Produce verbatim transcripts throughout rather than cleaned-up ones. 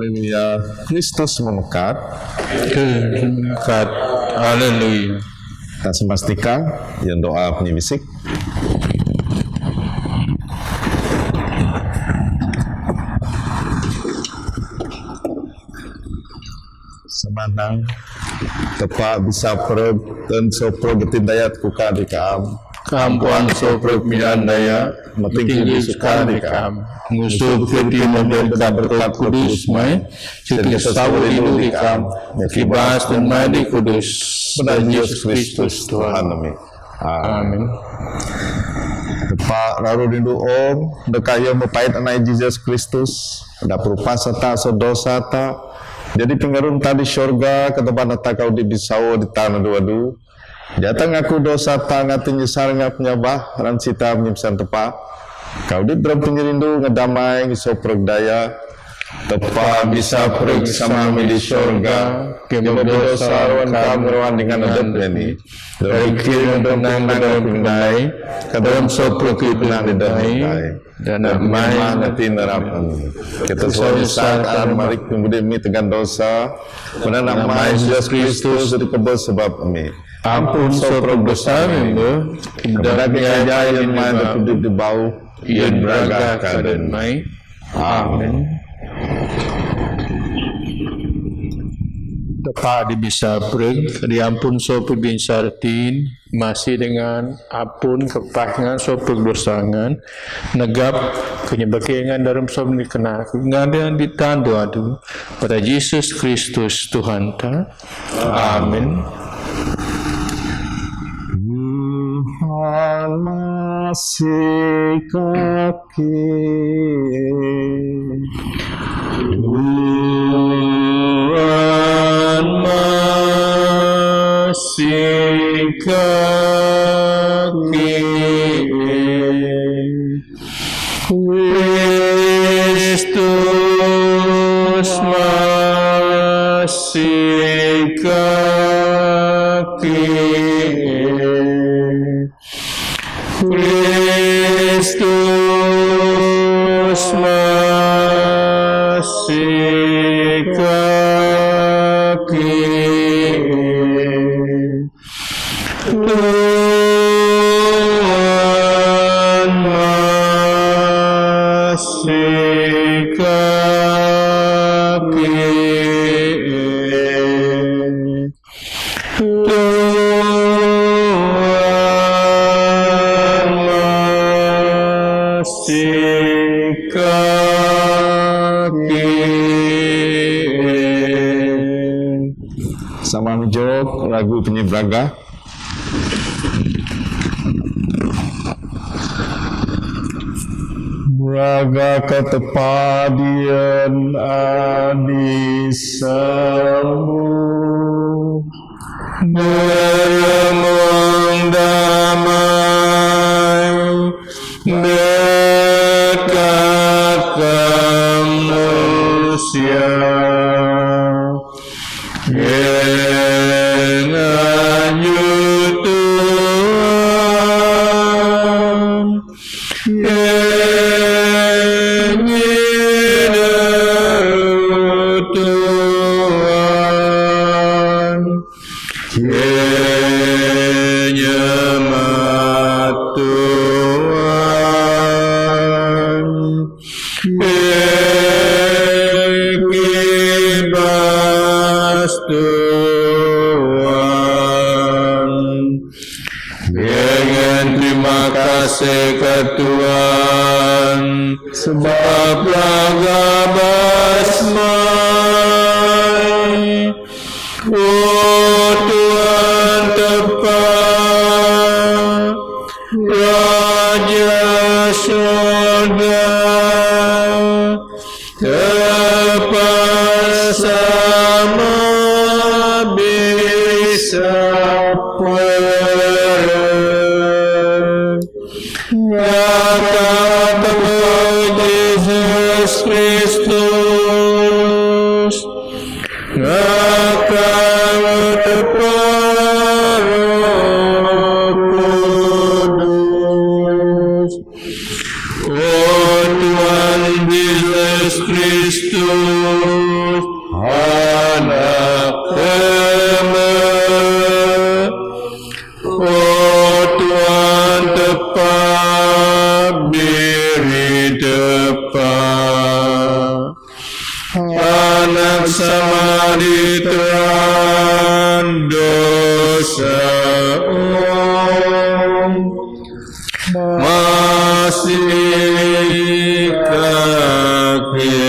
Haleluya, Kristus mangkat. Kristus mangkat. Haleluya. Kita sempat setika, yang doa pemibisik. Samantang, Tepha bisa pereg, dan sopreg getin dayat kuka di kaam. Kampuan sopreg mian daya, mating kudus kuka di kaam. Ngusup keti mobil ka berkat kudus mai, siti sawi rindu di kaam. Kibas dan mai di kudus. Pada Yesus Kristus Tuhan kami. Amin. Tepha raru rindu om, dekaya mepait anai Yesus Kristus, da perupa sata so dosa ta, jadi pengarum ta di syurga, keteban ta kau di bisau di tanah dua du. Jatang aku dosa ta ngati nyesal ngap nyabah, ran sita menyimsan Tepha. Kau di berem pengirindu ngedamai, ngiso pergdaya, Tepha bisa periksa mami di syurga, kemah berdosa ruan kam ruan dengan adab nani. Dari kiri dan tengah dengan pindai, kadam soprek ibu nani dai. Dan amai nanti nerap kami. Kita soal saat marik pembudi mi tegan dosa. Menanam mai Yesus Kristus di kebos sebab kami. Ampun soprek dosa kami. Kemudian aja yang mai berpudip di bau. Yang beraga kaden mai. Amin. Tepha di bisa pereg, diampun soprek binsartin, masih dengan apun kepahngan soprek dosangan, negap kenyebakengan dalam soprek kena ngada di tandu adu pada Yesus Kristus Tuhan ta. Amin. Tuhan masih kaki. Tuhan masih kaki. Kristus masih kaki. Kristus masih kaki. Tuhan masih kaki. Tuhan masih kaki. Sama mijok lagu penyebraga. Braga ka Tepha dian adi sambu. Beremung damai, berkat manusia. Dengan Tuhan, dengan Tuhan, dengan Tuhan. Kibas Tuhan. Dengan terima kasih ke Tuhan, sebab raga bas mai. O Tuhan Tepha, Raja surga, Tepha sama bisa pereg. Ngaka Tepha Yesus Kristus, ngaka Tepha Roh Kudus. O Tuhan Yesus Kristus, Ơ mơ, ơ Tuhan tơpă, biri tơpă, anak sama di tran dosa ong, masih kake.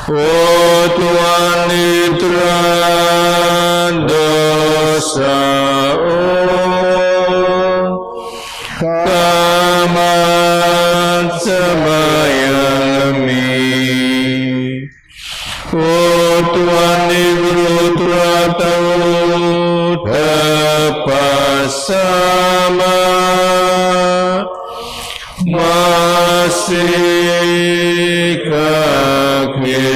Ơ Tuhan, di tran dosa ong, kamat sambayang mi. Ơ Tuhan, di gru tran tau tepasama, masih kake,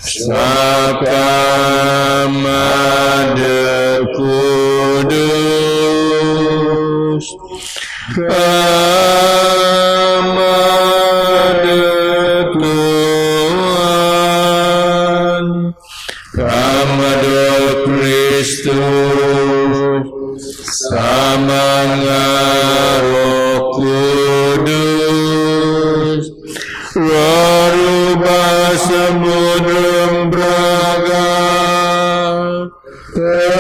saka mada kudus, kamada Tuhan, kamada Kristus, samanga Roh Kudus, rarubah samudra braga, tepasama.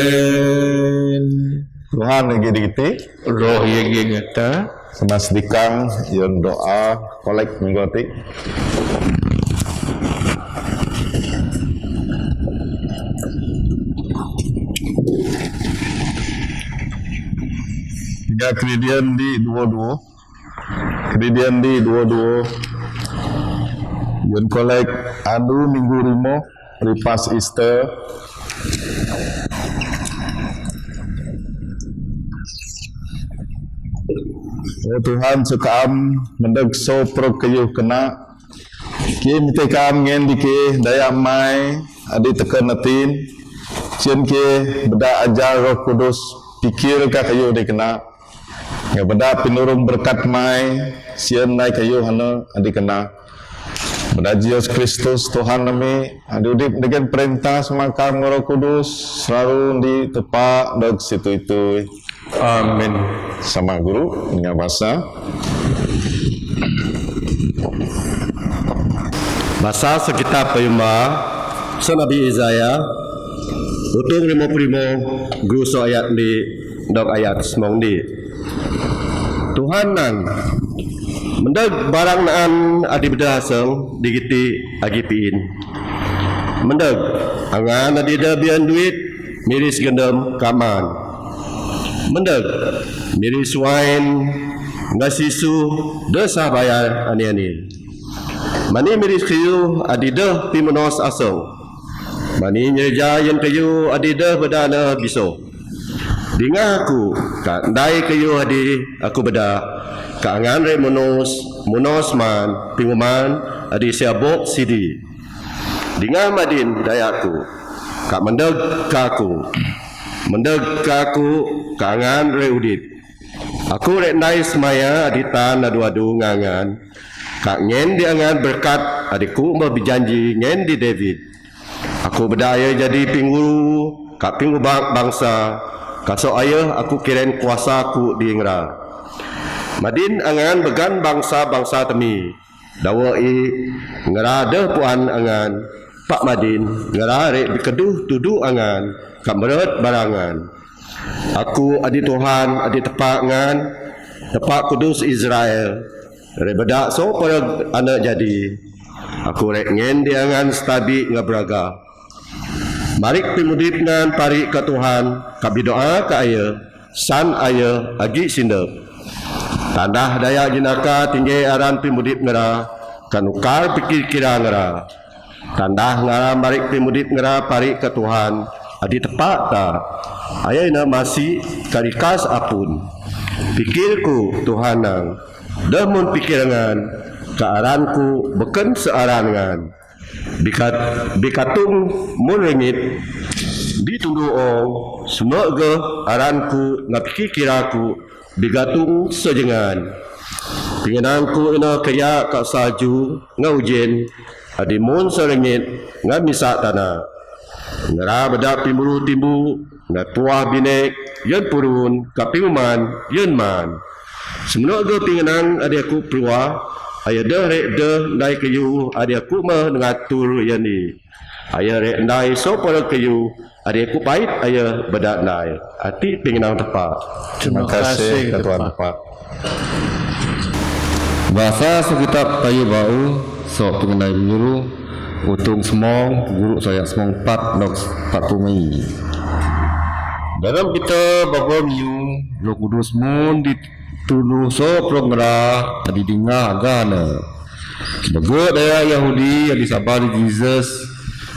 Amin. Tuhan lagi di kiti. Roh lagi ngata. Sama sedikang, yon doa, kolek minggu ti. Tiga keridian di dua dua. Keridian di dua dua. Yon kolek anu minggu rimo, lepas Easter. Ơ Tuhan, sukam mendek so prok kayu kena. Ki mite kam ngen di ki daya mai adi teken atin. Cien ki beda ajar Roh Kudus pikir ka kayu di kena. Nga beda pinurung berkat mai, sien nai kayu hana adi kena. Beda Jesus Kristus Tuhan nami, adi udip dengan perintah semakam Roh Kudus, selalu di tepa dog situ-itu. Amin. Sama guru, dengan bahasa. Bahasa sekitab payumba, so Nabi Isaiah, utung lima puluh lima, guru so ayat di dok ayat semong di. Tuhan nang, mendeg barang naan adi beda aseng di giti agi piin. Mendeg, angan adi da bian duit, miris gendem kaman. Mendeg, miris wain, ngasisu, da sah bayar ani-ani. Mani miris kayu adi da pimenos aseng. Mani nyeja yen kayu adi da bedana biso. Dingah aku, ka ndai kayu adi aku beda, ka angan re munos, munos man, pinguman, adi siabok sidi. Dingah madin dayaku, ka mendeg ka aku. Mendeg ka aku, ka angan re udip. Aku re ndai semaya adi tan adu-adu ngangan, ka ngen di angan berkat adi ku ma bijanji ngen di David. Aku beda ya jadi pinguru, ka pingubak bangsa, ka so ayah aku kiren kuasa ku di ngera. Madin angan began bangsa-bangsa temi, dawa i ngera deh puan angan, pak madin ngera re bikeduh tudu angan, ka meret barangan. Aku adi Tuhan, adi tepa ngan, tepa kudus Israel. Re beda so pereg anak jadi. Aku re ngen di angan setabi nga beraga. Marik pimudip ngan parik ka Tuhan, ka bidoa ka aya, san aya, agi sindep. Tandah daya jinaka tinggi aran pimudip ngera, ka nukar pikir kira ngera. Tandah ngara marik pimudip ngera parik ka Tuhan, adi tepa ta. Aya ina masi ka rikas apun. Pikirku Tuhan nang, dah mun pikir ngan, ka aranku beken searan ngan. Bikat, bikatung mun rengit, Bi tundu ong, seumeuk geuh aran ku nga piki kira ku, bi gatuh seujeungan. Pingenang ku ina kaya ka saju nga ujen, adi mon seurengit nga misak tanah. Ngera bedak pimburu timbu, nga puah binek, yeun purun, ka piuman, yeun man. Seumeuk geuh pingenang adi aku peluah, aya deuh rek deuh ndai kayu, adi aku meuh ngatur yeun i. Aya rek ndai soe peureuh kayu, adi aku pait aya bedak ndai. Ati pingenang tepak. Terima kasih, Tuan Tepak. Basa Alkitab Kayu Bau, soh pingenai menyuruh, utung semong, guru saya semong pat nok pat pumi. Dalam kita bapa miu, Roh Kudus mun di tundu soh prok ngera, adi dingah agana. Bege daya Yahudi, adi sabar di Jesus,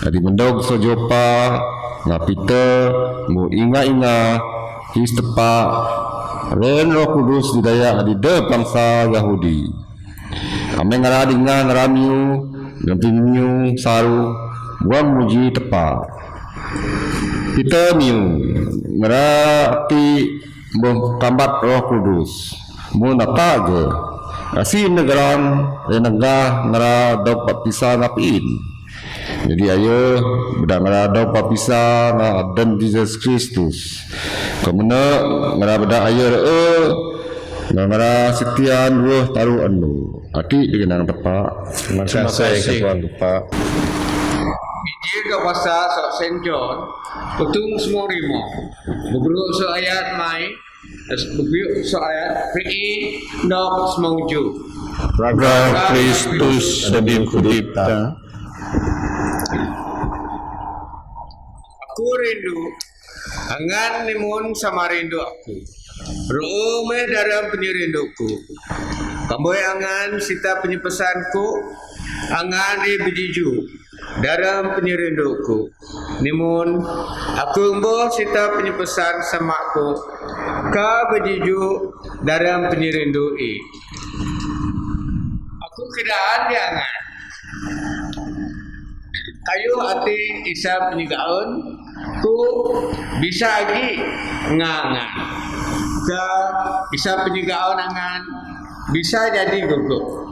adi mendog soh Jopa, nga Peter, mu inga-inga, his tepak, ren Roh Kudus di daya adi de bangsa Yahudi. Amai ngera dingah ngera miu, ganti miu, saru, buang muji tepak. Peter miu, ngera ati Meuh kambat Roh Kudus. Mun ata geuh. Asi negeran, eh, negah ngera dong baptisa ngapiin. Jadi ayo, bedak ngera dong baptisa nga adan Jesus Kristus. Kemena ngera bedak ayo, eh, nga ngera setian roh taruh anu. Ati dikenang tepak. Terima kasih, Tuan Tepak. Injil ka basa soh Saint John, utung semong rimo. Beberuk soh ayat mai, Bagi soh ayat, ri nok semong ju. Bra Kristus adi kudip ta. Aku rindu, angan ni mun sama rindu aku. Ruh meh dalam penyerinduku. Kamboi angan sita penyepesanku, angan ri bejiju dalam penyerinduku. Ni mun aku embuh sita penyepesan sama aku, ka bejiju dalam penyerindu i. Aku keadaan di angan. Kayu ati isa penyegaun, ku bisa agi ngangan. Ka isa penyegaun angan, bisa jadi gugup.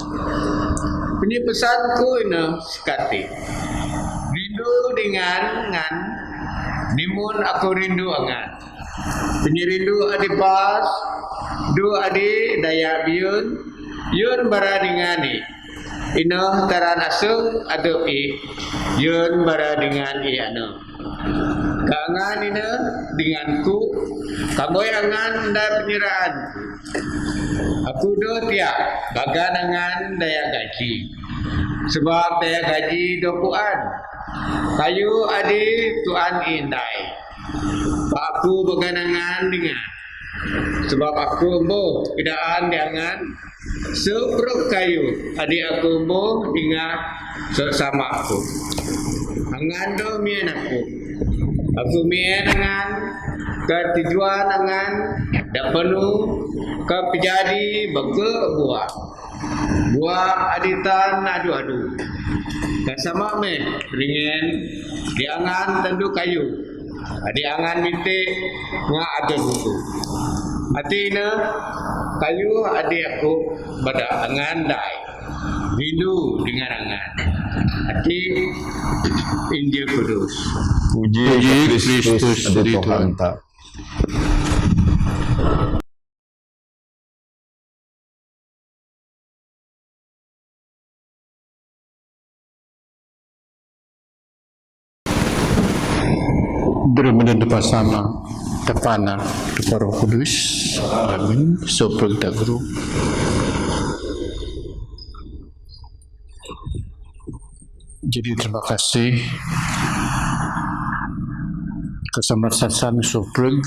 Penyepesanku ina sekati. Rindu dengan ngan, ni mun aku rindu angan. Penyerindu adi pas, du adi daya biun, yun bara dengan i. Ina taran asung adu i, yun bara dengan i anu. Ka angan ina denganku, kamboi angan da penyerahan. Aku do tiak, bagan angan daya gaji. Sebab daya gaji do puan. Kayu adi tuan indai. Ba aku bagan angan dengan. Sebab aku embuh keadaan di angan. Seprok kayu adi aku embuh dengan sesama aku. Angan do mien aku. Aku mien angan, ka tujuan angan, da penuh, ka pejadi, bege buah. Buah adi tan adu-adu. Ka sama meh, ringen, di angan tandu kayu. Adi angan mite, nga adu buku. Ati ina, kayu adi aku, bada angan dai. Rindu dengan angan. Ati Injil Kudus. Puji Kristus adi Tuhan ta. Dere menden depasama, Tepana, Tepa Roh Kudus. Amin. Soprek ta guru. Jadi terima kasih ka sama sasan soprek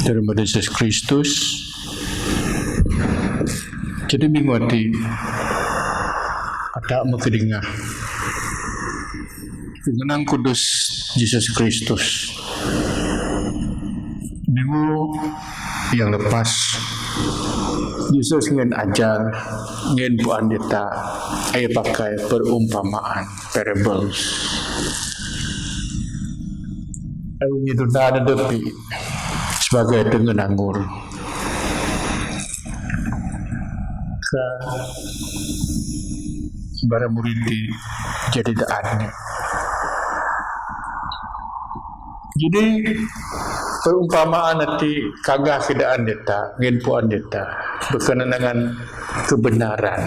daripada Jesus Kristus. Jadi minggu ati ada mengkedingah pengenang kudus Jesus Kristus. Minggu yang lepas, Yesus ngen ajar, ngen buan deta, ai pakai perumpamaan, parables. Ai nitunda na dâpi sabagai teungeun angur ka bara murid ti jadi da'an ni. Jadi, perumpamaan ti kagah kida'an deta, ngen puan deta, berkenaan dengan kebenaran.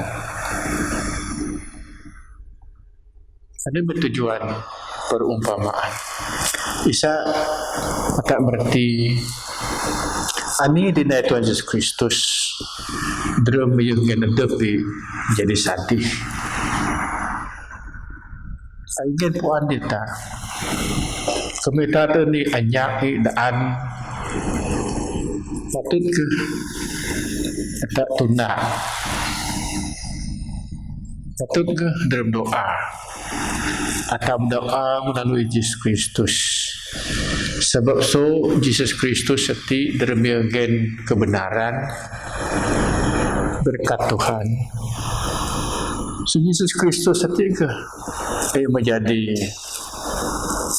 Anu bertujuan perumpamaan. Isa tak berarti ani dinai Tuhan Yesus Kristus, drum yang ngenedepi jadi sadih. Ai ngen puan deta. Kemita tu ni anyak i da'an. Patut ke tak tunda. Patut ke drum doa. Atau doa melalui Yesus Kristus. Sebab so Yesus Kristus seti drum yang ngen kebenaran berkat Tuhan. So Yesus Kristus seti ke ai menjadi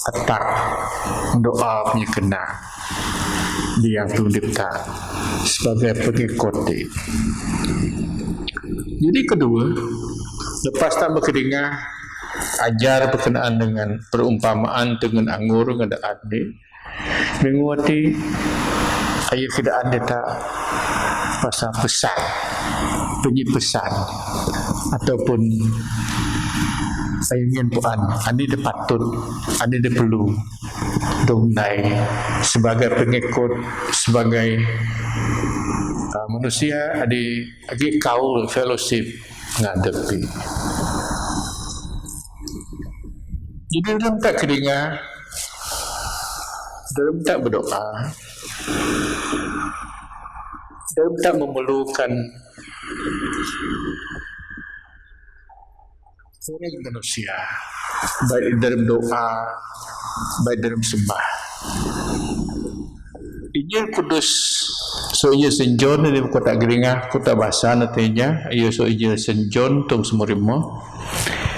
atak doa punya kena dia tu dipta sebagai pengikut dia. Jadi kedua, lepas tak berkedingah ajar berkenaan dengan perumpamaan teungeun angur ngan da'an ni, mengerti ai kida'an deta pasal pesan, penyi pesan, ataupun ai ngen puan, ani dipatut, ani diperlu, dong nai, sebagai pengikut, sebagai, uh, manusia, adi, agi kaul, fellowship, ngadepi. Jadi, drum tak kedingah, drum tak berdoa, drum tak memerlukan orang manusia, baik dalam doa, baik dalam sembah. Injil Kudus, so Injil Saint John ni, ku tak kedingah, ku tak basa nantinya, iyo so Injil Saint John tung semurimo.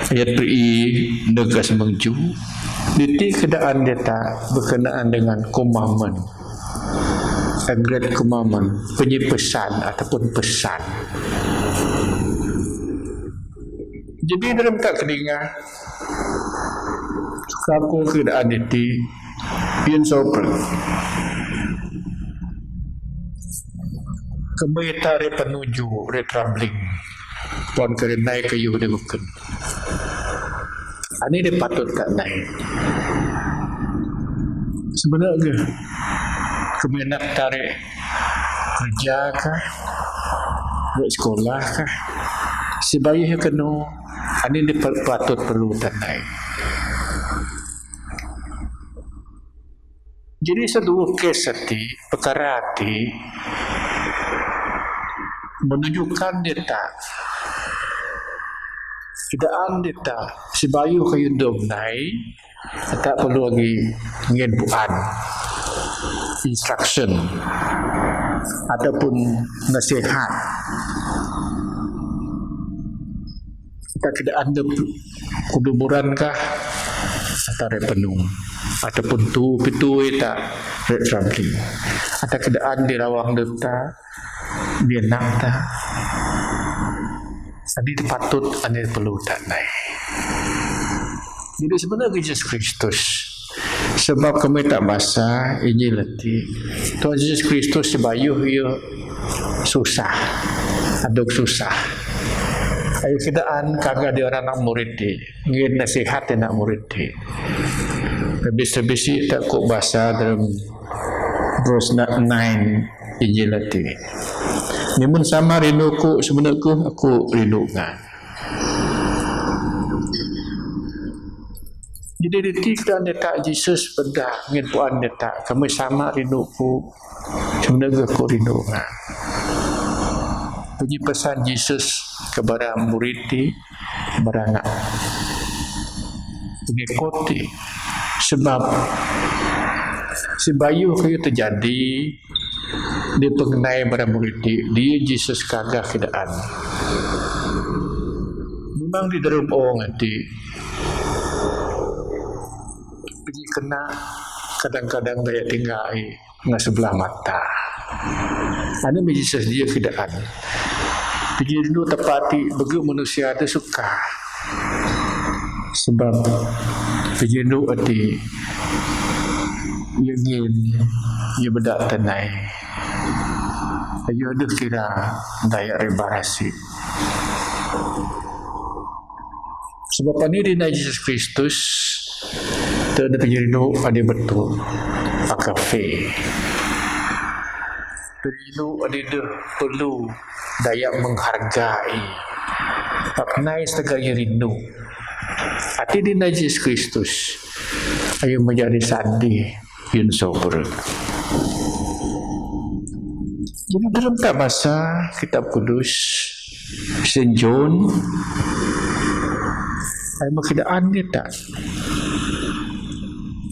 Ayat pri i nega semengju. Diti kida'an deta berkenaan dengan commandment. A great commandment, penyi pesan ataupun pesan. Jadi drum tak kedingah, kaku kida'an diti, pian soper. Kemita re penuju, re troubling. Puan kerenai kayu dia bukan. Ani dipatut tak nai. Sebenarnya, kemina tarik kerja kah, buat sekolah kah, sebayu kenu, ani dipatut perlu tak nai. Jadi, seduo kes ti, pekara ti, menunjukkan deta, kida'an deta, sebayu kayu dom nai, tak perlu lagi ngen puan, instruction, ataupun nasihat. Kita kida'an dep kuduburan kah, atau re penung, ataupun tu pitu ita re traveling, atau kida'an di rawang dep ta, di anak ta, ani patut, ani perlu tak nai. Jadi sebenarnya Yesus Kristus Sebab kami tak basa, Injil ti. Tuhan Yesus Kristus sebayu ia susah. Aduk susah. Ai kida'an kagak di orang anak murid ti. Ngen nasihat anak murid ti. Habis-habis tak ku basa dalam verse nine Injil ti. Ni mun sama rindu ku, sebenarnya ku, aku rindu ngan. Jadi, diti kida'an deta Yesus pedah ngen puan deta, kami sama rindu ku, sebenarnya ku rindu ngan. Bunyi pesan Yesus kepada murid ti, kepada anak pengikut ti. Sebab, sebayu kayu terjadi, di pengenai para murid ti, dia Yesus kagak kida'an. Memang di dalam orang ti, penyi kena Kadang-kadang daya tinggai nga sebelah mata. Anu mi Yesus dia keadaan. Penjuru tepati bagi manusia tu suka. Sebab penjuru ati ia ngin ia bedak tenai. Ayo deh kira daya rebarasi. Sebab ani dina Yesus Kristus, teu ada penjuru adi betul. Agape. Penjuru adi deh perlu daya menghargai. Paknai setengah ia rindu. Ati dina Yesus Kristus. Ayo menjadi sandi. Yun sobr. Jadi dalam tak masa Kitab Kudus, Saint John, ai ma keadaan dia tak.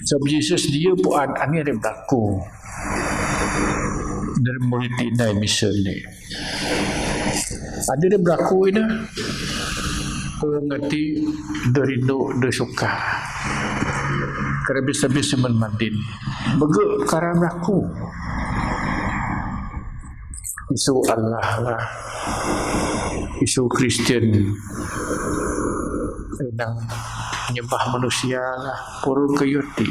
Sebab Yesus dia buat ani ada berlaku. Dari murid ini misalnya. Ada dia berlaku ini. Orang ngerti deh rindu deh suka. Kera bisa-bisa mandin. Bagi kara berlaku. Isu Allah lah. Isu Kristian. Nang nyembah manusia lah. Purun kayuti.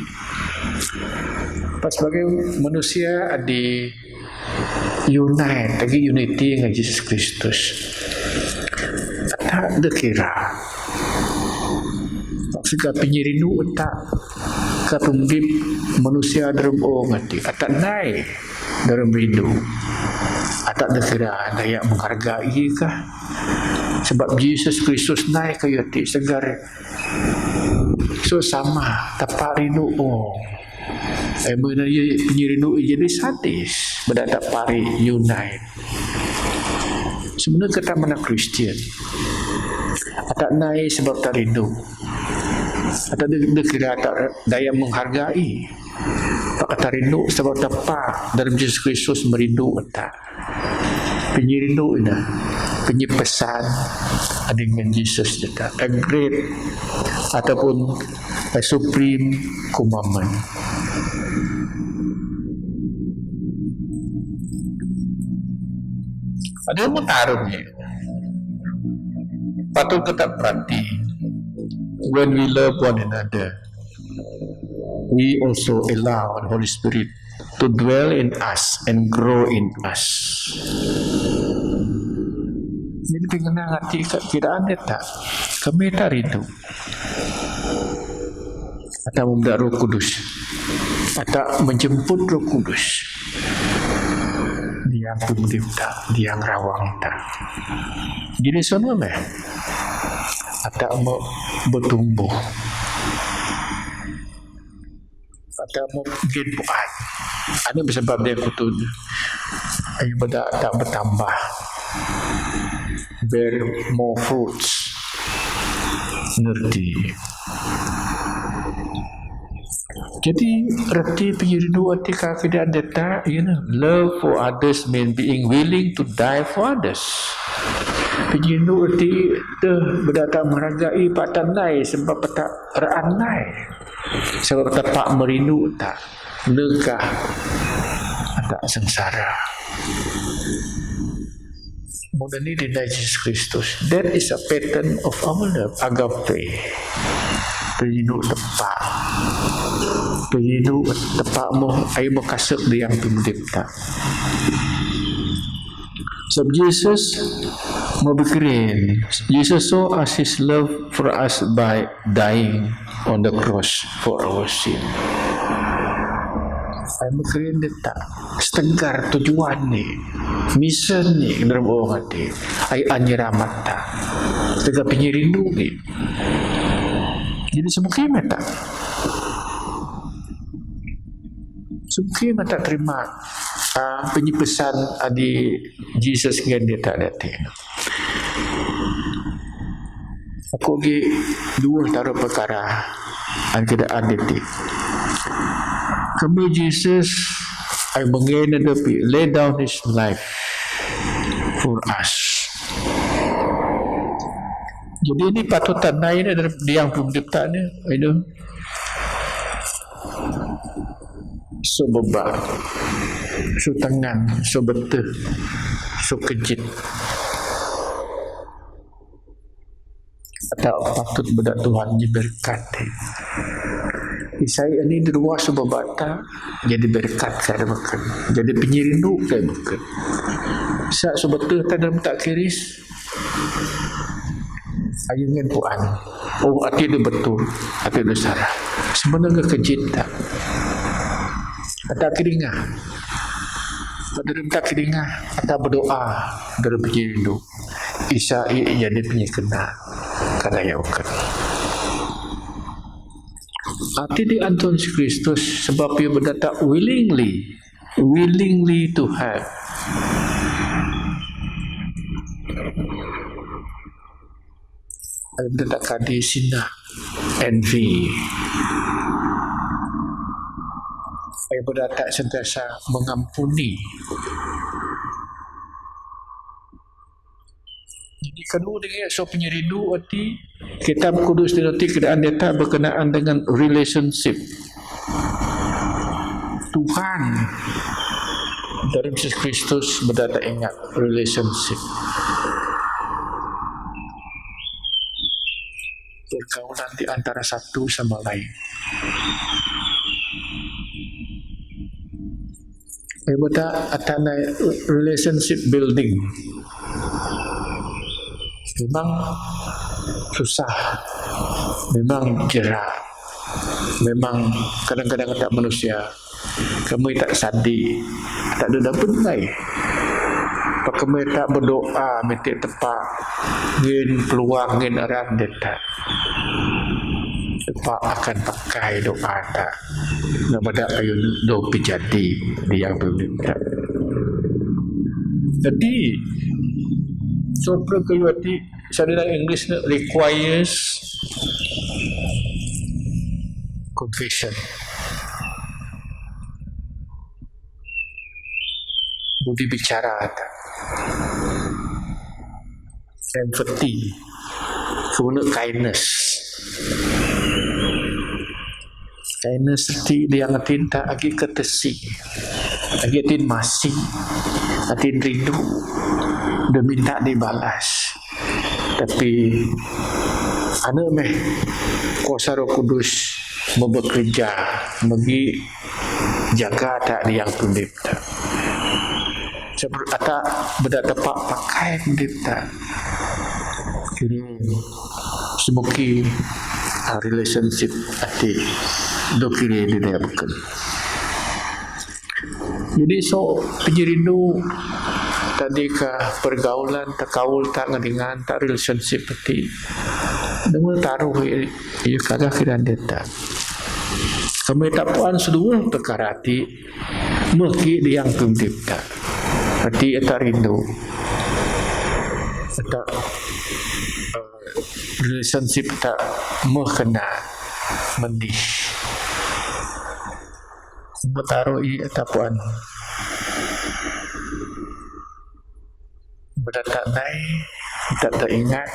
Pas sebagai manusia adi unite, agi unity dengan Yesus Kristus. Tak ada kira. Maksud ka penjuru rindu tak ka pembip manusia dalam o ngati. Atak nai dalam rindu. Atak ada kira daya menghargai ka. Sebab Yesus Kristus nai kayuti segar. So sama, tepat rindu o. Ai mena ia penjuru rindu ia jadi sadis. Beda tak pari unite. Sebenarnya kata mana Kristian. Atak nai sebab tak rindu. Atak de, de kira tak daya menghargai. Tak kata rindu sebab tepat dalam Yesus Kristus merindu atak. Penjuru rindu ina, penjuru pesan dengan Yesus dekat. A great ataupun a supreme commandment. Ada mau taruh ni. Patut kita perhati. When we love one another, we also allow the Holy Spirit to dwell in us and grow in us. Jadi pengen ngerti keadaan dia tak. Kami tak rindu. Atak membeda Roh Kudus. Atak menjemput Roh Kudus. Dia pun dia tak, dia rawang tak. Jadi sono meh. Atak mau bertumbuh. Atak mau gen buat. Anu sebab dia kutu. Ayo beda tak bertambah. Bear more fruits. Ngerti. Jadi reti penjuru rindu ati ka keadaan dia tak, you know, love for others mean being willing to die for others. Penjuru rindu ati tu beda tak menghargai patandai sebab tak ra'anai. Sebab tepat merindu tak negah tak sengsara. Mudahnya dina Yesus Kristus. That is a pattern of our love. Agape. Penjuru tepat. Penjuru tepat mo, ai mo kasep dia yang pemdip tak. Sebab Yesus mau berkeren. Jesus show us his love for us by dying on the cross for our sin. Ai mau keren dia tak. Setegar tujuan ni. Mission ni. Dalam orang hati. Ai anyi rahmat tak. Setegar penjuru rindu ni. Jadi semua kira tak. Semua kira tak terima. Ah, penyepesan adi Jesus ngan dia tak ada. Aku agi dua taruh perkara. An kita aditi. Kami Jesus ai mengenai depi lay down his life for us. Jadi ini patut tandai ni dari dia yang belum dipta ni, you know. So bâbâ, so tangan, so bâtâh, so kejit. Atau patut bâdâ Tuhan nyi berkat. Isai ani dua so bâbâ ta, jadi berkat ka dâ bâkân. Jadi penyirindu ka dâ bâkân. Sa so bâtâh ta dâ mata kiris, ayu ngan puan. Oh, ati dâ betul, ati dâ salah. Sebenarnya kejit ta. Atau kiringa. Dâ mata kiringa, atau berdoa, dâ penyirindu. Isai jadi penyikena, ka dâ bâkân. Ati di anton si Kristus, sebab ia bâdâ ta willingly, willingly to help. Ia bâdâ ta kadi sinah, envy. Ia bâdâ ta sentiasa mengampuni. Jadi, kadu dengan so penyirindu ati, Kitab Kudus di nanti keadaan deta berkenaan dengan relationship. Tuhan, dâ Yesus Kristus bâdâ ta ingat relationship. Pergaulan di antara satu sama lain. Ia bâdâ ta nai relationship building. Memang susah. Memang jerak. Memang kadang-kadang ta manusia. Kami ta sadi. Ta dâ dapet nai. Apa kami ta berdoa, meti tepa. Ngan peluang, ngan aran deta. Tepa akan pakai doa ta. Nabâ dâ kayu dâ pejadi di yang pemita. Jadi, so perlu kayu ati, sa dalam English ni requires confession. Budi bicara ta. Empathy. Kemudian kindness. Kindness ti di yang atin ta agi courtesy. Agi atin masi. Atin rindu. Dâ minta dibalas. Tapi, anu meh, kuasa Roh Kudus mau bekerja, bagi jaga ta di yang pemita. Sebab ata bâdâ tepa pakai pemita. Kini, semuki, ah, relationship ati dâ kiri di dâ bâkân. Jadi, so, penyirindu tadi ka pergaulan, ta kaul, ta ngan dengan, ta relationship ati. Namun taruh i-, ia kagak kiran deta. Kami ta puan seduwâ perkara ati, meki di yang pemita. Ati ta rindu. Ta, eh, relationship ta mekena mendih. Betaro i ataupun bâdâ ta nai, ta, ta ingat.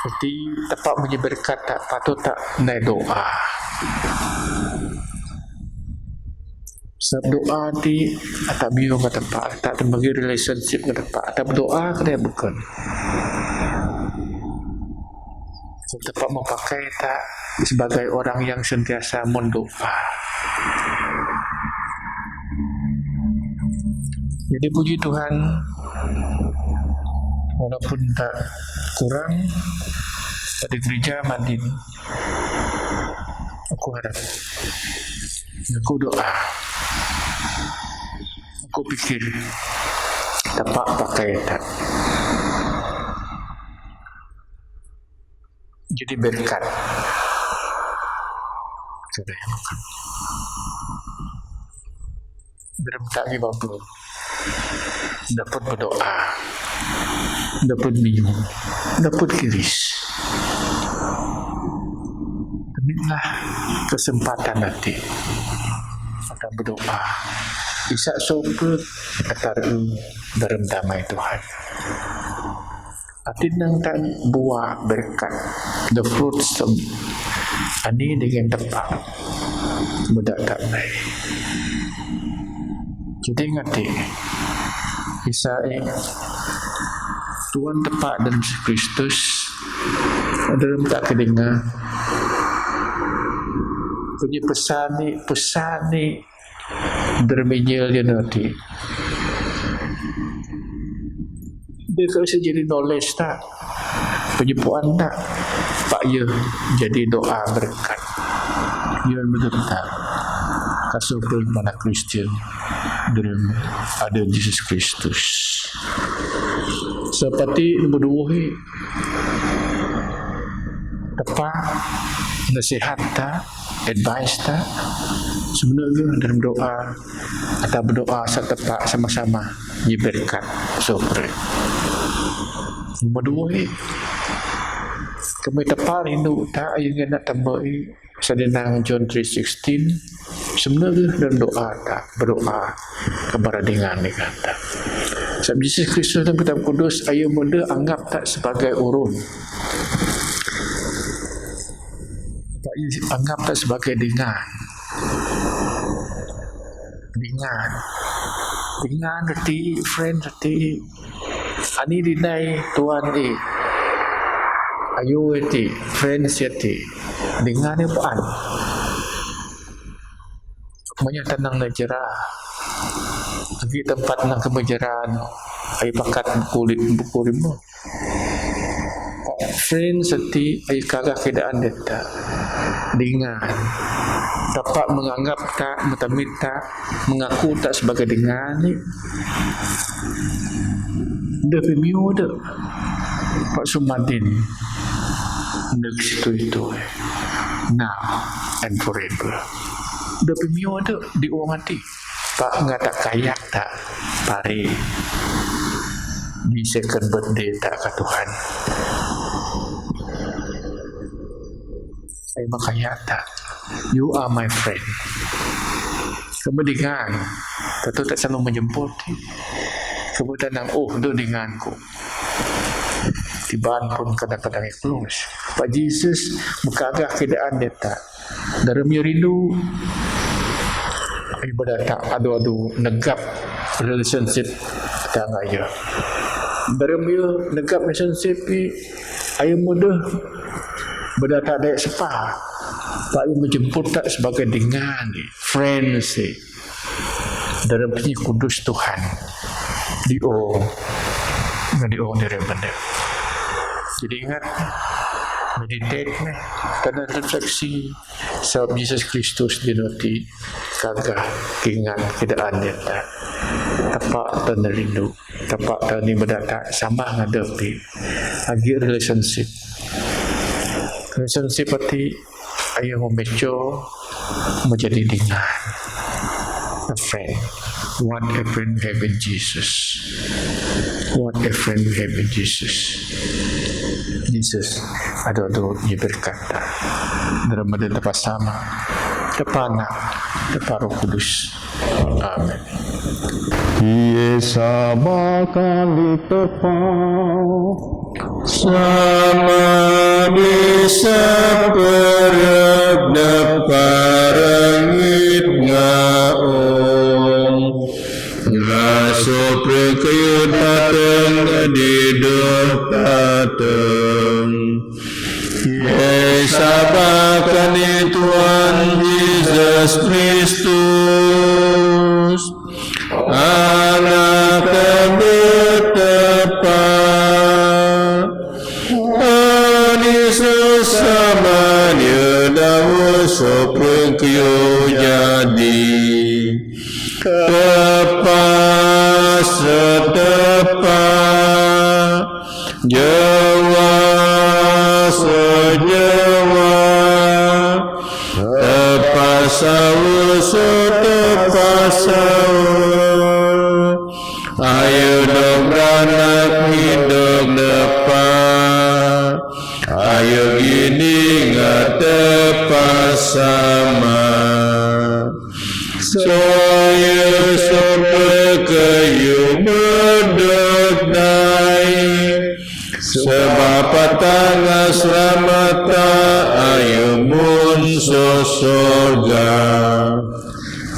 Jadi, tepa menjadi berkat ta patut ta nai doa. Sebab doa ti, ata biu ngan tepa, ta, ta bagi relationship ngan tepa, ta berdoa ka dâ bâkân. Tepa mau pakai ta sebagai orang yang sentiasa mendoa. Jadi, puji Tuhan, walaupun ta kurang, ta di gereja mandin, aku harap, aku doa, aku pikir, tepa pakai ta. Jadi berkat. Sudah ya, bukan. Berkat di bawah. Dapet berdoa. Dapet minum. Dapet kiris. Demikianlah kesempatan nanti. Akan berdoa. Isa sopet atar dalam damai Tuhan. Ati nang tan buah berkat. The fruits of ani dengan tepa. Bâdâ ta nai. Jadi ingat, eh, kisah, eh, Tuhan tepta Yesus Kristus, ada dalam tak kedengar. Punya pesan ni, pesan ni, derminyil dia nanti. Dia kalau saya jadi knowledge tak, penyepuan tak, pak ya jadi doa berkat. Ya, betul tak? Kasih mana Kristian dalam ada Yesus Kristus. Seperti nombor dua, eh, tepta nasihat tak, advice tak, sebenarnya dalam doa, atau berdoa sat tepta sama-sama, ni berkat, sopre. Nombor dua, eh, kami tepta rindu tak, yang nak tambah, eh, Sadenang John three sixteen, sebenarnya dalam doa tak, berdoa kepada dengan ni kata. Sebab Yesus Kristus dalam Kitab Kudus, ayu muda anggap tak sebagai urun. Tak anggap tak sebagai dengan. Dengan. Dengan reti, friend reti, Ani dinai tuan, eh. Ayu, eh, ti, friends, eh, ti. Dengan, eh, paan. Manya tanang na jera. Lagi tempat nang kemejeran. Ai pakat kulit buku lima. Friends, eh, ti, ai kagah keadaan deta. Dengan. Tepta menganggap tak, metamit tak, mengaku tak sebagai dengan ni. Dah pemio dah. Pak Sumadin. Dah situ itu. Now and forever. Dah pemio dah di orang hati. Pak ngata kayak tak pare. Di second birthday tak ke Tuhan. Ai makayata, you are my friend. Kemudian, tentu tak selalu menjemput. Kemudian, oh, tu denganku. Tiban pun kadang-kadang close. Pak Jesus, mengkagah keadaan deta. Dalam ya rindu. Ibadah tak adu-adu negap relationship tangga ya. Dalam ya negap relationship ni, ayu muda berdata dek sepa. Pak yang menjemput tak sebagai dengan ni, friends ni. Dalam Penyu Kudus Tuhan. Di o, di o ni rebende. Jadi ingat, meditate ni, tanah refleksi. Sebab Yesus Kristus di noti kagah ingat keadaan deta. Tepta tanah rindu. Tepta tanah ni berdata sama ngadapi. Agi relationship. Relationship berarti ayu membeco menjadi dengan. A friend. What a friend we have in Jesus. What a friend we have in Jesus. Jesus, adu-adu ni berkata. Dalam ada tepta sama. Tepta Anak, tepta Roh Kudus. Amen. Ye sama kali tepta. Sama bisa perep daparangit ngaong. Raso prekayut dateng di doh dateng. Ye sabakan Tuhan Yesus Kristus. Anak tepta. Ani sesamanya dawa soprengkio jadi. Tepta setepta. Jawa sejawa. Tepta sawa setepta sawa. Ayu dok beranak ni dok depa. Ayu gini ngatepa sama. Soya soprengkio medok dai. Sebab patang asramata ayu mun so sorga.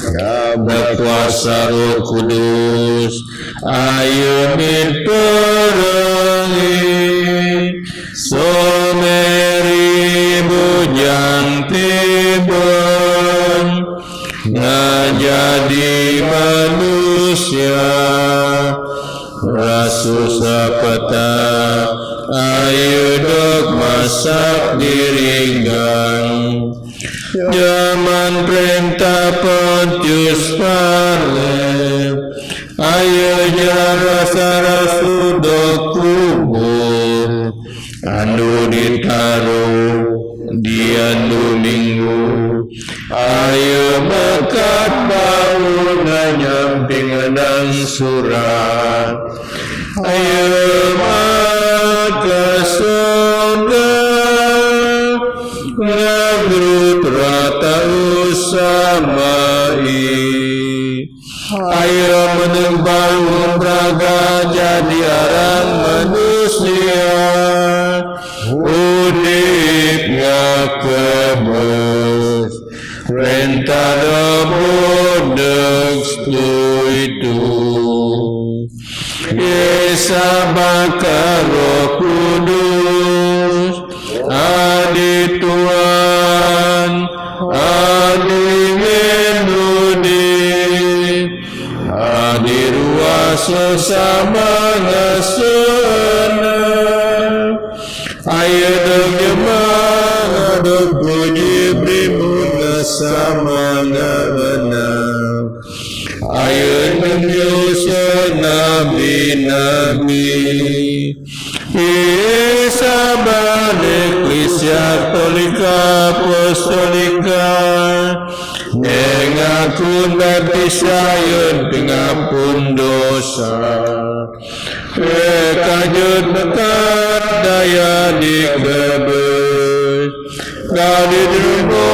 Kabak Kuasa Roh Kudus, ayu mit perengin, so meri bujang tiban, ngajadi manusia, rasu sapata, ayu dok masak di ringgang. Jaman perintah Pontius Pilate, ayu jara sara sudok kubur, andu ditaruh di andu minggu, ayu mekat bau nyamping nang surat. Ayu mata sonda, ragrut rata usamai. Ayu menembang umbraga jadi arang manusia. Udip ngakebes. Renta dobodek stuitu. Isa baka Roh Kudus, adi Tuhan, adi ngenudi, adi ruasa sama ngasana. Ayu dok jemah, dok puji berimun sama ngabana. Ayu nunjuk nabi-nabi. Isa balik Eklisia Katolika Apostolika. Nengakun baptis ayun pengampun dosa. Kekajut mekat daya dikebes. Kami terima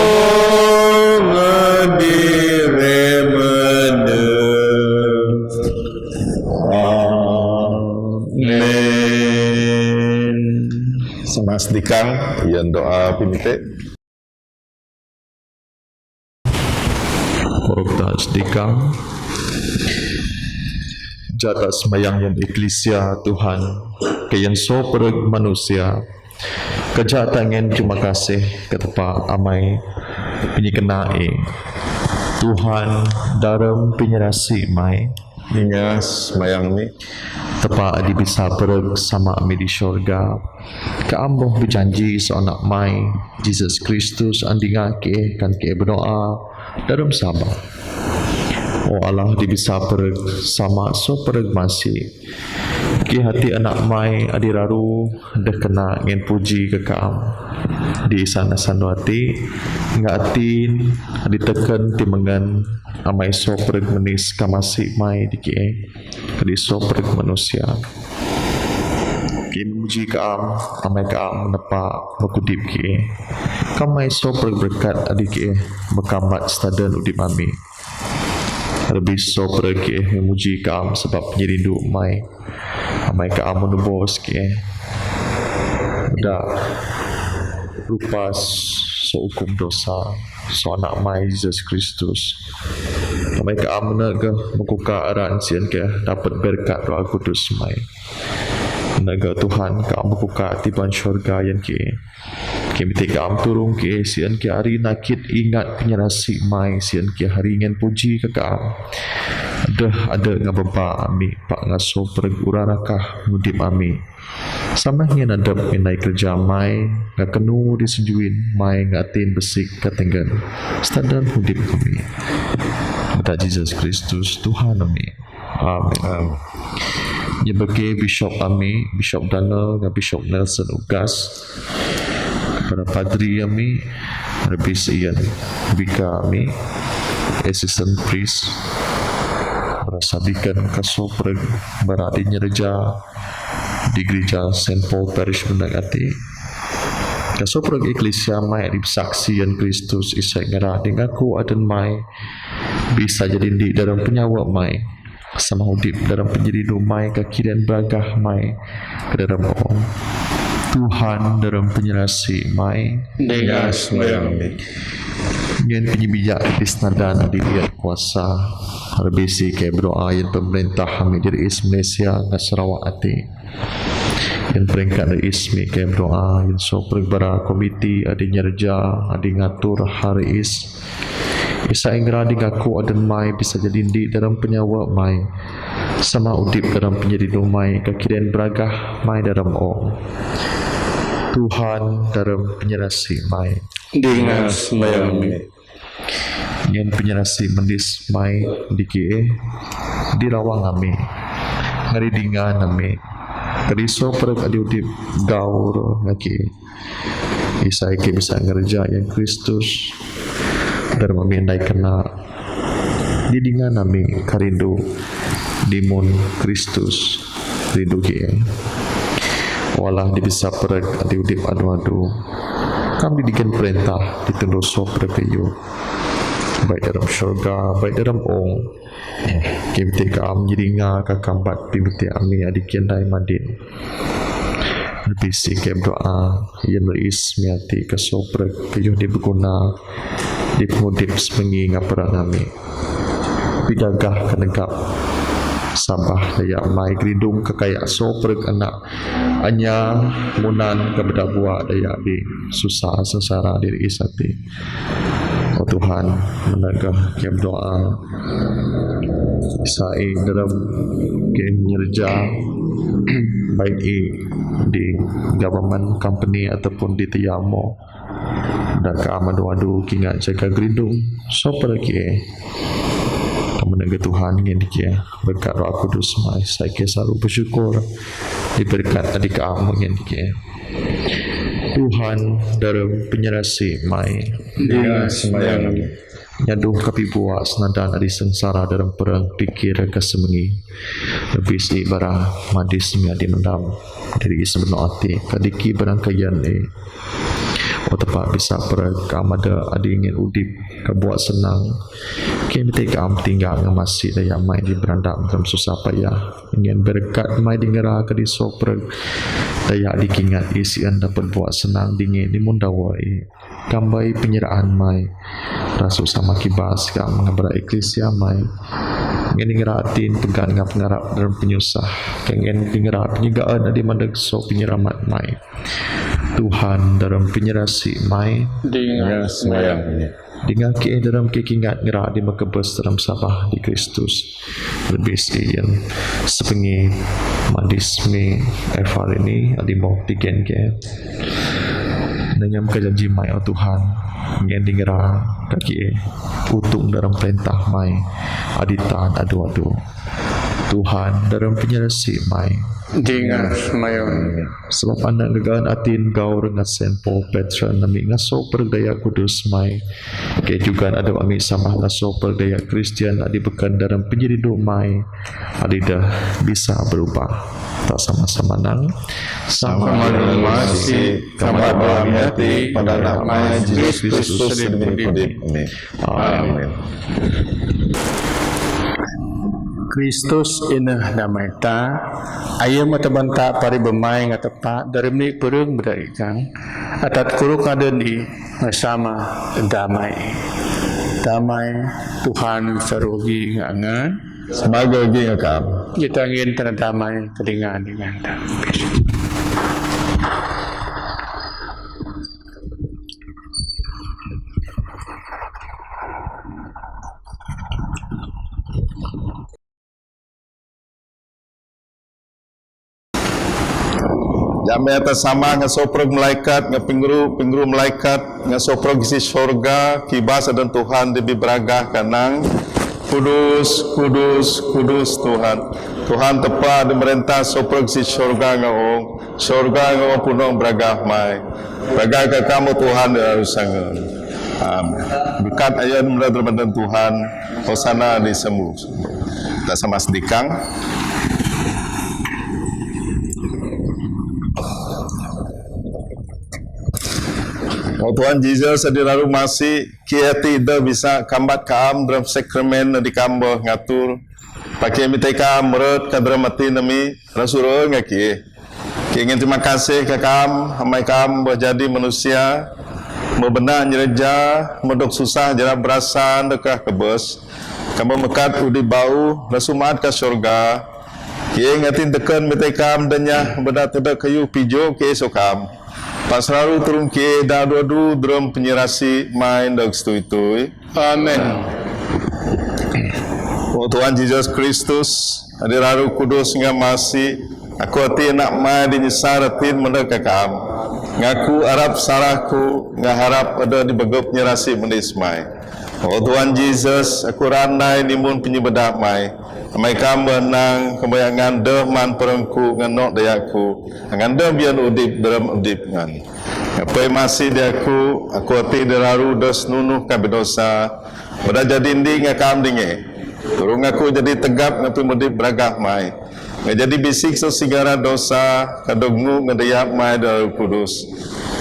ngadi remene. Amin. Sama sedikang, yang doa pimite. Porok ta sedikang. Jata sembayang yang eklisia Tuhan, ke yang so pereg manusia. Kajak tangen terima kasih ke tepa amai penyekena e. Tuhan, dalam penyerasi mai. Ingas mayang ni. Tepa adi bisa pereg sama ami di syurga. Ka amboh berjanji so anak mai, Jesus Kristus andinga ke kan ke berdoa dalam sabar. O Allah di bisa pereg sama so pereg masih. Ki hati anak mai adi raru deh kena ngen puji ke kaam. Di sana sandu ati, nga atin, adi teken timengan, amai so pereg menis kamasi mai di ki, adi so pereg manusia. Ki memuji kaam, amai kaam menepa mekudip ki. Kamai so pereg berkat adi ki, mekambat staden udip ami. Lebih so pereg ki, memuji kaam sebab penyerindu mai. Amai kaam menebus ki. Da rupa so hukum dosa, so anak mai Jesus Kristus. Amai kaam mena ke mekuka aran sien ke dapat berkat Roh Kudus mai. Mena ke Tuhan kaam mekuka tiban syurga yang ki. Ki miti kaam turung ki sien ki hari nakit ingat penyerasi mai sien ki hari ngen puji ke kaam. Deh ada ngabeba ami pak ngaso pereg ura rakah ngudip ami. Sama ngen adep ngenai kerja mai, nga kenu di sejuin mai nga atin besik ka tenggen. Stadan hudip kami. Bata Jesus Kristus Tuhan ami. Amin. Amin. Nya bagi Bishop ami, Bishop Daniel, nga Bishop Nelson Ugas. Para padri ami, Rabbi Ian, Vika ami, Assistant Priest, para sabikan kaso pereg, para di nyereja, di gereja Saint Paul Parish Mendak Ati. Kaso pereg eklisia mai di saksi yang Kristus isai ngera di ngaku aden mai. Bisa jadi di dalam penyawa mai. Sama hudip dalam penjerindu mai ka kiren beragah mai. Ke dalam Tuhan dalam penyerasi mai. Dengan sembahyang ni. Ngan pinyi bijak di senadan adi liat kuasa. Rabbi si ke berdoa yan pemerintah ami diri is Malaysia nga sarawak ati. Yan peringkat diri is mi ke berdoa yan so peribara komiti adi nyerja adi ngatur hari is. Isa ingra di ngaku adan mai bisa jadi ndi dalam penyawa mai. Sama udip dalam penyadi mai ka kiren beragah mai dalam ong. Tuhan dalam penyerasi mai. Dinga sembahyang mi. Ngan penyerasi mendis mai di ki e, di rawang ami, ngari dinga nami, keriso perek adi udip gaur ngaki. Isai ke bisa ngerja yang Kristus, dan mami andai kena di dinga nami karindu di mun Kristus rindu ki e. Walau di bisa perek adi udip adu-adu, kam di digen perintah di tundu so perek kayu. Baik dalam syurga, baik dalam ong. Kim ti kam jadi nga ka kambat pimiti ami adi kian dai madin. Lebih si ke berdoa, yan rais miati ka so perek kayu di beguna di pengudip semengi ngapara nami. Pigagah ka negap Sabah daya mai gerindung ka kayak so perek anak anya munan ka bedabua daya di susah sengsara diri isati. Oh Tuhan, menegah ke berdoa. Isai dalam ke nyerja baik i di government company ataupun di tiamo. Dan ka amadu-adu kingat jaga gerindung. So perek e. Menegah Tuhan ngan di kia berkat Roh Kudus mai. Saya ke selalu bersyukur di berkat adi ka am ngan di kia. Tuhan dalam penyerasi mai. Dinga sembahyang mi. Nyaduh kapi buah senadan adi sengsara dalam perang pikir ka semengi. Lebih si bara madis mi adi mendam. Diri is beno ati kadiki barang kayan e. Oh tepat bisa perek ka amada adi ingin udip ka buat senang. Kini te ka am tinggal ngamasi daya mai di berandam dalam susah payah. Ingin berkat mai di ngera ka di so perek daya di kingat isian dapat buat senang dingin di mundawa e. Kambai penyeraan mai. Rasul sama kibas ka mengabara eklesia mai. Ngin ngera atin pegat ngap ngarap dalam penyusah. Kengin ngera penyegaan adi mandek so penyeramat mai. Tuhan dalam penyerasi mai. Dinga sembahyang mi. Dinga ke dalam ke kingat ngera di makabes dalam Sabah di Kristus. Lebih sekian sepengi madis mi Eva ini adi mau tigen ke. Nanyam ka janji mai oh Tuhan. Ngen dingra kaki e utung dalam perintah mai. Adi tan adu-adu. Tuhan dalam penyerasi mai. Dinga sembahyang mi. Sebab anak gegaan atin gaur ngasen po Petra nami ngaso perdaya kudus mai. Ke juga ada ami sama ngaso perdaya Kristian adi bekan dalam penyeridu mai. Adi dah bisa berubah. Tak sama-sama nang. Sama dengan masi, kamar dalam hati, pada anak mai, Yesus Kristus, Amin. Kristus ineh damai ta, aya mata banta pari bemai ngata pa dari meni perung bedari kang, atat kuruk ngaden i sama damai. Damai Tuhan sarogi ngangan. Sebagai gi ngakam. Kita ngin tanda damai kedingan dengan. Jame atas sama ngaso prog malaikat, ngapingru, pingru malaikat, ngaso prog isi sorga, kibas adan Tuhan di bibraga kanang. Kudus, kudus, kudus Tuhan. Tuhan tepa di merentah so prog isi sorga ngaong. Sorga ngaong punong braga mai. Beraga ka kamu Tuhan di lalu sangun. Amin. Berkat ayat mula daripada Tuhan. Hosana di sembuh. Tak sama sedikang. Oh Tuhan Jesus, di lalu masih kia tidak bisa kambat kaam dalam sakramen di kambo ngatur. Pakai mitai kaam merut kadra mati nami rasuro ngaki. Kingin terima kasih ka kaam, amai kaam bejadi manusia. Mơ bơna nyrêja, mơ dôk susah jrap brasa, dôk kah kơbơs, kah mơ mơkat u di bâu, rơsum ăt kah sorga. Kiê ngă tin tơkơ̆n mi teh kam dơnah, bơdah tơdăk kayuh pijô kiê sokam. Pă selalu tơrung kiê, dah dua du, drâm pơnyirasi, mai dôk stui-tui. Amen. O Tuhan Yesus Kristus, adi Roh Kudus ngă masi, aku ati anak mai di nyisar atin mă dôk kah kam. Ngă aku arap sarah ku, ngă harap adơh di bơgơ̆p nyirasi mơnis mai. O Tuhan Yesus, aku randai ni mun pơnyibơdah mai. Mai kam bơnang, kơmbayangan dơh man pơrơngku, ngăn nŏ dayah ku, ngăn dơh biăn udip, drâm udip ngăn. Ngă pơi masi di aku, aku ati di raru dôs nunuh kah bidosa, bơdah jadi ndi ngă kam dingê. Tơrung aku jadi tơgap ngă pơmudip bragah mai. Ngă jadi bisik so sigara dosa, kah dôk ngŭ ngă dayah mai di Roh Kudus.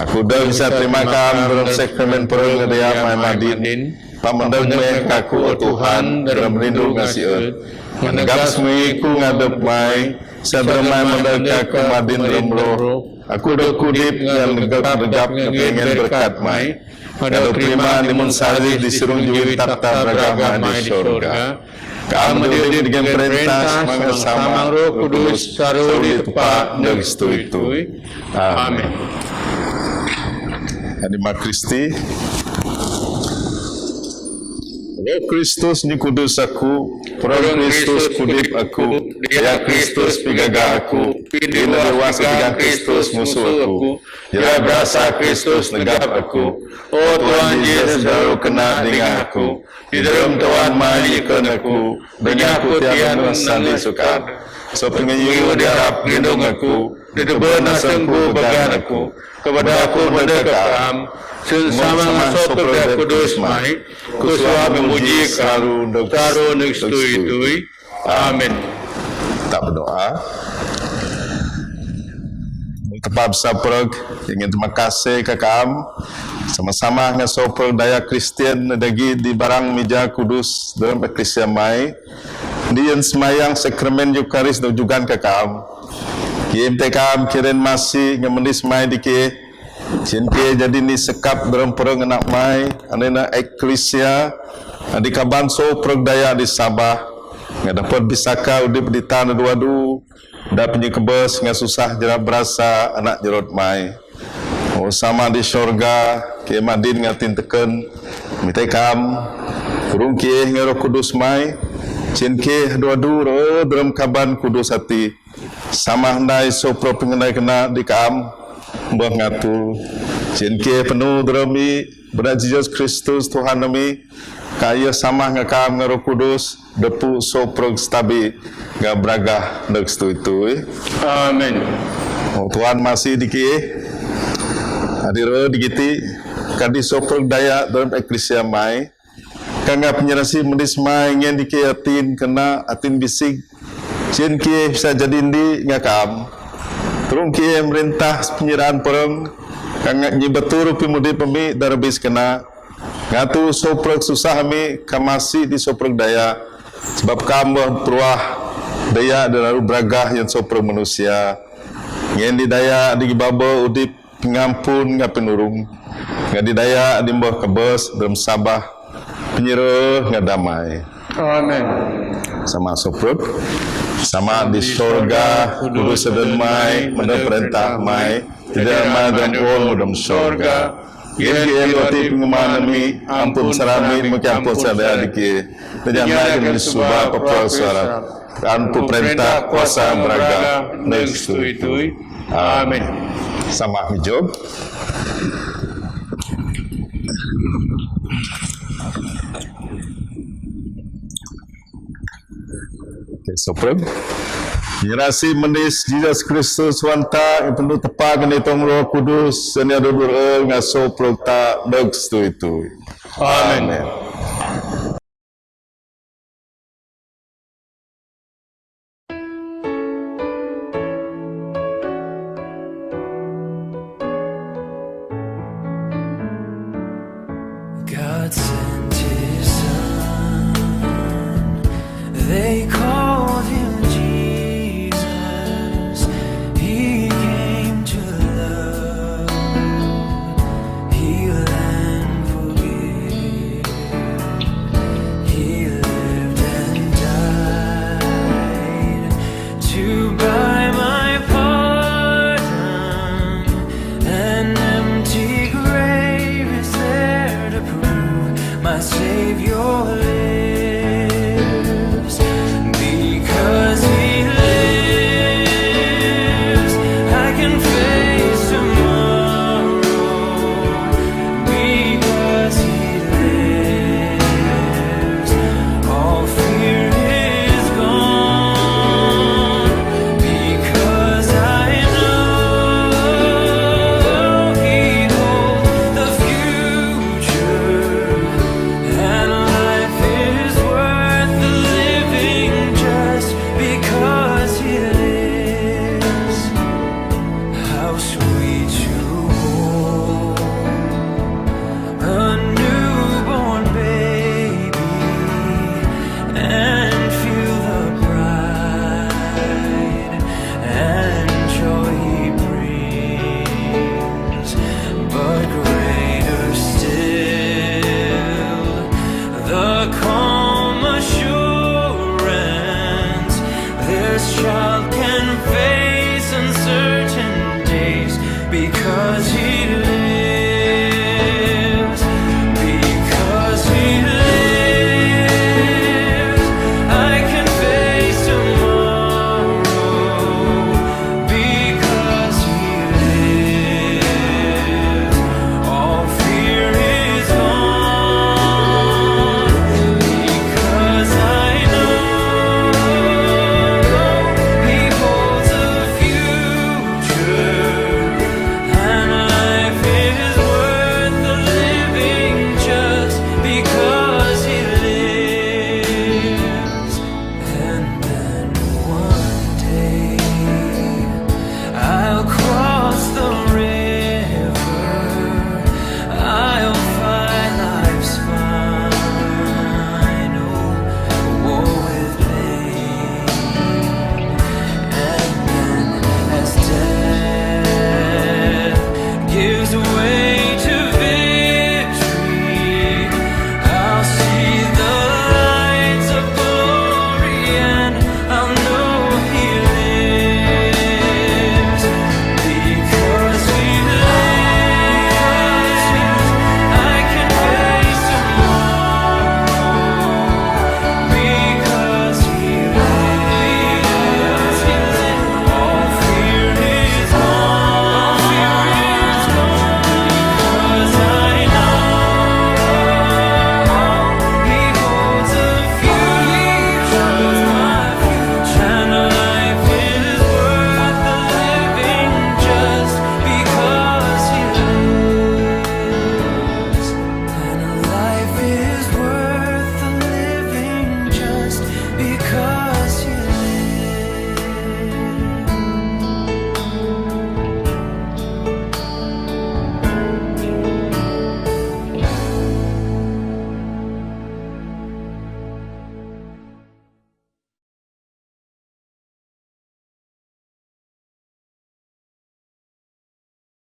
Aku dôk bisa terima kam, drâm sakramen pơrơng ngă dayah mai madin. Pă mă dôk meh kah aku, o Tuhan, drâm rindu ngă si ơ̆t. Ngă nơgap smi ku ngă dôk mai, sa drâm mai mă dôk kah aku madin drâm roh. Aku dôk udip ngăn nơgap-nơgap ngăn bơrkat mai. Mă dôk terima ni mun sari di sirung jui takhta bragah mai di sorga. Kah mă dôk udip dêh geng perintah, samang-samang Roh Kudus, selalu di tepă dôk stui-tui. Amen. Adi ma Kristi. Roh Kristus nyikudus aku, Pơrơ̆ng Kristus kudip aku, dayah Kristus pigagah aku, pin di luah pigah Kristus musuh aku, jrap brasa Kristus nơgap aku. O Tuhan Yesus, selalu kơna dêh ngă aku, di drâm tơwan mai nyikơn aku, dêh ngă aku tian mă sandi sukar. So pengêyu di arap lindung aku, di tơbơn asơng ku bơgan aku, kah bơdah aku mă dôk kah kam, sŭn samang sop pơrơdai kudus mai, ku suah memuji kah, selalu dôk stui-tui. Amen. Tap berdoa. Tepă sa pơrơ̆ng, ingin terima kasih kah kam, samang-samang ngă so pơrơ̆ng dayah Kristian, dagi di barang mija kudus, drâm eklesia mai, di yen smayang sakramen Eukaris dôk jugan kah kam. Kiê mi teh kam kiren masi ngă mơnis mai di kiê. Chin kiê jadi ni sekap drâm pơrơ̆ng anak mai, anai na eklesia, adi kaban so pơrơ̆ng dayah di Sabah. Ngă dapăt bisaka udip di tang dua du, dah pengikebes ngă susah jrap brasa anak jrot mai. O Ama di sorga, kiê madin ngă tin tơkơ̆n mi teh kam, tơrung kiê ngă Roh Kudus mai, chin kiê dua du rơ drâm kaban kudus ati. Samah dai so pơrơ̆ng pengănai kơna di kam, bơh ngă tu, chin kiê pơnu drâm i, bơnai Yesus Kristus Tuhan nami, kah ia samah ngă kam ngă Roh Kudus, dơpu so pơrơ̆ng stabi, ngă bragah dôk stui-tui. Amen. O Tuhan masi di kiê, adi rơ di kiti, kah di so pơrơ̆ng dayah drâm eklesia mai, kah ngă pơnyirasi mơnis mai ngăn di kiê atin kơna atin bisik, chin kiê bisa jadi ndi ngă kam. Tơrung kiê mrintah pơnyirasơ̆ pơrơ̆ng, kah ngă nyi bơtur pemudip mi dah rơbis kơna. Ngă tu so pơrơ̆ng susah mi, kah masi di so pơrơ̆ng dayah. Sebab kam bơh pruah dayah di lalu bragah yang so pơrơ̆ng manusia. Ngăn di dayah di gibabơ udip pengampun ngă penurung. Ngăn di dayah di bơh kebes drâm Sabah. Penyerah ngă damai. Amen. Sama so pơrơ̆ng. Ama di sorga, kudus dên mai, mă dâk perintah mai, tơdah mai dâk ôn mă dâk sorga. Yen kiê loti pengumuman mi, ampun sara mi, mă ki ampun sara di kiê. Tơdah mai dâk suba papa sara. Ampun perintah kuasa bragah, nêk stui-tui. Amen. Sama mi jok. Okey, so pơrơ̆ng. Nyerasi mơnis Yesus Kristus Tuhan ta, yang penuh tepang ni tong Roh Kudus, senia dudur el ngă so pơrơ̆ng ta, nêk stui-tui. Amen. Amen. God sent his son. They called him Jesus. He came to love, heal, This child can face uncertain days because he